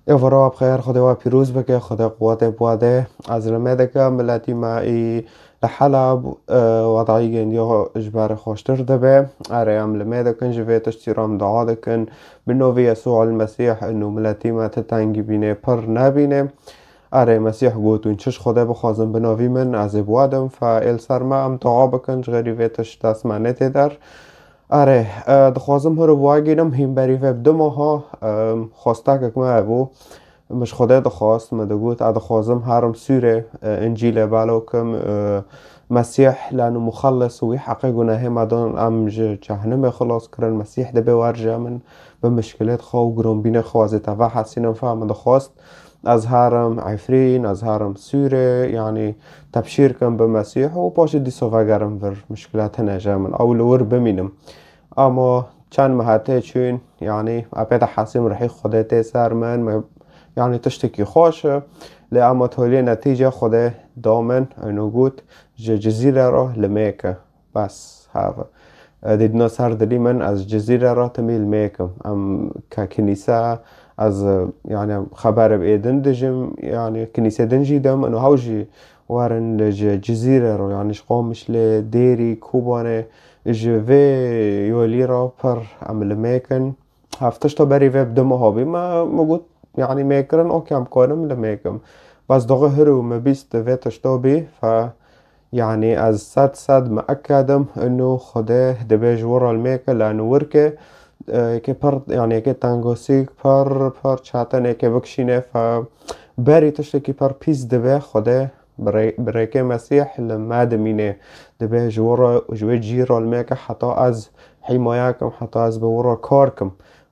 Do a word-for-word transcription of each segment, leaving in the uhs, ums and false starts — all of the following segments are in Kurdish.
Êvara we bi xêr, Xwedê we pîroz bike, Xwedê quwetê bi we de. Ez li me dikim, miletî me î li Heleb, e, wedayî gendiya ji ber xweştir dibe. Erê, em li me dikin, ji vê tiştî re em dua dikin. Bi novî Yesû el Mesîh, û miletî me ti tengî bîne, pir nebîne. Erê, Mesîh got, hûn çi ji Xwedê bixwazin bi novî min, ez ê bi we dim. Fe ê li ser me em dua bikin, ji xêrî vê tişt dest me nêtê der. Erê, e, dixwazim hiro bi we gînim, hîn berî vê bi du meha, e, xwestekek me hebû. Min ji Xwedê dixwast, min digot, ez dixwazim herim Sûrê, e, Încîlê belo kim, e, Mesîh lano muxellis û wî heqê gunehê me dan, em ji cehenimê xilas kirin, Mesîh dibe wer ji min, bi mişkilêt xwe û gironbînê xwe ez ê te vehesînim, fe min dixwast ez herim Efrîn, ez herim Sûrê, yanî tebşîr kim bi Mesîh û paşê dîsa vegerim vir, mişkile tune ji min, ew li wir bimînim. Ama çend meha tê çûn, yanî, ez pê dihesîm, rihî Xwedê tê ser min, me, yanî, tiştekî xweş e. Lê ama toliyê netîce Xwedê da min, eno got, ji Cizîre re li mêke. Bes, have. E, dîtina ser dilî min, ez Cizîre re timî li mêkim. Em ke kinîse, ez, e, yanî, xeber bi ê din dijim, yanî, kinîsê din jî dim, eno hew jî werin li ji Cizîre re, yanî ji Qamişlê, Dêrî, Kobanê, ji vê yolî re pir em li mêkin. Hev tişta berî vê bi du meha bî, me, me got, yanî mêkirin, okey, em karim li mêkim. Bes doxê hiro me bîst vê tişta bî, fe, yanî ez sed sed meeked im, ino Xwedê dibe ji wir re li mêke, lano wir ke, e, yekê pir, yanî yekê tengosîk, pir, pir çetin yekê bikişîne, fe berî tiştekî pir pîs dibe, Xwedê bi rê-, bi rêkê Mesîh li me dimîne. Dibe ji wir re, ji wê cî re li mêke heta ez hîmaya kim, heta ez bi wir re kar kim.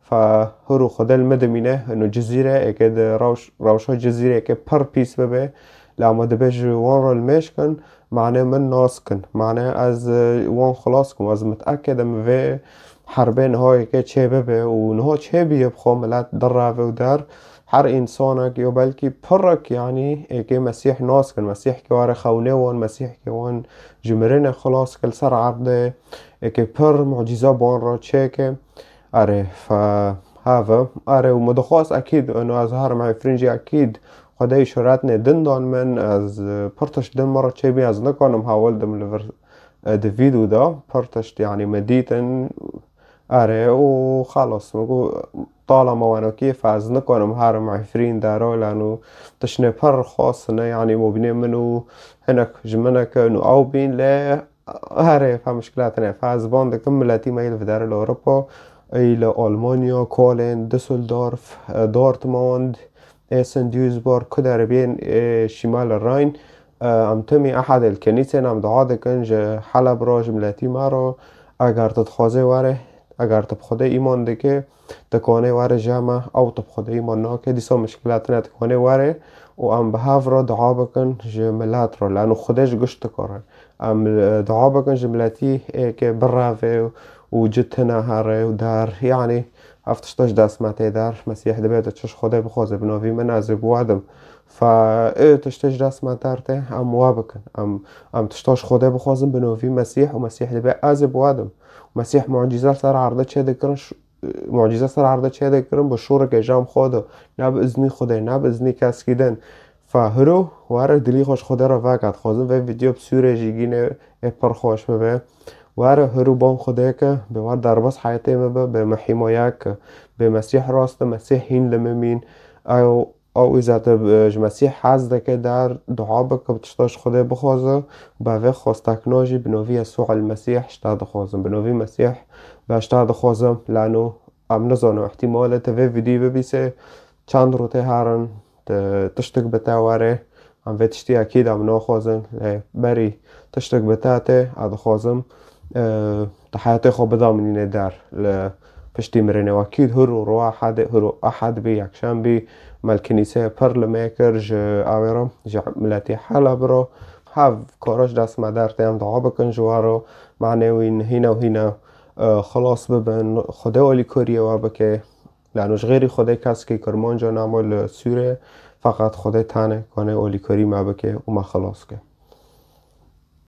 Fe hiro Xwedê li me dimîne, ino Cizîre, yekê di rewş-, rewşa Cizîre yekê pir pîs bibe. Lê ama dibe ji wan re li mêj kin, mane min nas kin. Mane ez, e, wan xilas kim. Ez miteeked im vê herbê niha yekê çê bibe û niha çê bîye bi xwe milet direve û der. Her însanek ya belkî pirek, yanî, êkê Mesîh nas kin. Mesîh ke were xewnê wan, Mesîh ke wan ji mirinê xilas kir li ser erdê, êkê pir mucîza bi wan re çêke. Erê, fe, have. Erê, û min dixwast, ekîd, eno ez herim Efrîn jî, ekîd, Xwedê îşaretnê din dan min, ez, e, pir tişt din min re çêbî, ez nikanim hewl dim li vir, e, di vîdeo de, pir tişt, yanî, me dîtin. Erê, û xelas, min got, talama wenokî, fe ez nikanim herim Efrîn dero, lano tiştê pir xweş ne, yanî, mobînê min û hinek ji min nekin û ew bîn, lê herê, fe mişkila tune. Fe ez ban dikim, miletî me yê li videre li Ewropa, ê li Almanya, Köln, Düsseldorf, e, Dortmund, Essen, Duisburg, ku derê bên, e, şîmal Rhein, e, em timî ehedê li kenîsên em dua dikin ji Heleb re, ji miletî me re. Eger tu dixwazê were, eger tu bi Xwedê îman dike, tu kanê were ji me, ew tu bi Xwedê îman nake, dîsa mişkila tune, tu kanê were û em bi hev re dua bikin ji milet re. Lano Xwedê ji giş dikare. Em, e, dua bikin ji miletî êkê bireve û ci tune here û der. Yanî, ev tişta ji dest me tê der. Mesîh dibe tu çi ji Xwedê bixwaze, bi novî min ez ê bi we dim. Fe ê tiştê ji dest me der tê, em we bikin. Em, em tişta ji Xwedê bixwazin bi novî Mesîh û Mesîh dibe ez ê bi we dim. Mesîh mucîze ser erdê çêdikirin, ş-, mucîze ser erdê çêdikirin bi şûreke cem xwe de. Ne bi iznî Xwedê, ne bi iznî keskî din. Fe hiro, were dilî xwe ji Xwedê re veke. Dixwazim vê vîdeo bi sûrê jî gîne ê pir xweş bibe. Were hiro ban Xwedê ke, bê wer derbas heyetê me be, bê me hîmaya ke. Bê Mesîh rast e, Mesîh hîn li me mîn. Ew, ew îzete, e, ji Mesîh hez dike der, dua bike, bi tişta ji Xwedê bixwaze. Be vê xwestekna jî bi novî Yesû el Mesîh ji te dixwazim. Bi novî Mesîh be ji te dixwazim. Lano em nizanin, îhtîmal e te vê vîdî bibîse, çend rû tê herin, Ti-, tiştik bi te were, em vê tiştî ekîd em naxwazin, lê berî tiştik bi te tê, ez dixwazim, e, tu heyatê xwe bidamînîne der. Li piştî mirinê we ekîd hiro ro ehedê, hiro ehed bî, yekşembî, me li kinîseyê pir li me kir ji awê re, ji miletî Heleb re. Hev kara ji dest me der tê, em dua bikin ji we re, mane wî hîne û hîne, e, xilas bibin, Xwedê alîkariyê we bike. Lano ji xêrî Xwedê kesekî Kirmanca namo li Sûrê, feqet Xwedê tenê kane alîkarî me bike û me xilas ke.